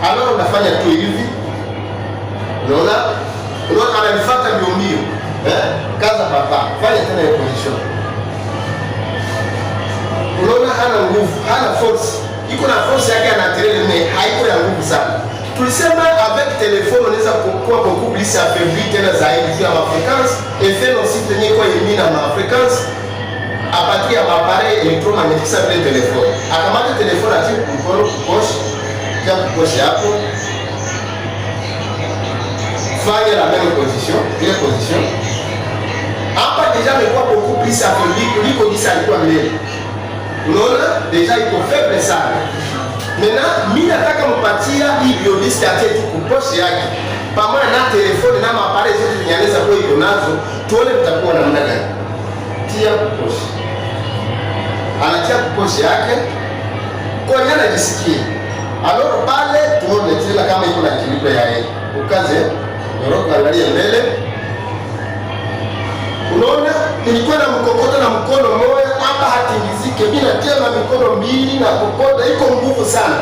Alors unafanya tu hivi, unaona, unaona ananifuata mbio mbio, eh? Kaza papa, fanya tena hiyo position. Unaona hana nguvu, hana force, iko na force yake ya naturel, mais haiko ya nguvu sana. Tulisema avec téléphone unaweza kuwa beaucoup plus affaibli tena zaidi juu ya mafréquence, effet nocif yenye kwa émis na mafréquence à partir ya maappareil électromagnétique sa vile téléphone. Akamata téléphone, atie mkono kupoche, tia kupoche hapo, fanya la même position, ile position hapa déjà amekuwa beaucoup plus affaibli kuliko jinsi alikuwa mbele. Unaona déjà iko faible sana. Maintenant mimi nataka mpatia hii biodisque, atie tu kupoche yake pamoja na téléphone na maappareil zote zenye anaweza kuwa iko nazo, tuone vitakuwa namna gani. Tia kupoche, anatia kupoche yake kwenye anajisikia. Alors pale tuone tena kama iko na équilibre ya yeye. Ukaze nyoroka, angalie mbele. Unaona, nilikuwa na mkokota na mkono moja hapa hatingizike, mimi natia na mikono mbili na kokota, iko nguvu sana.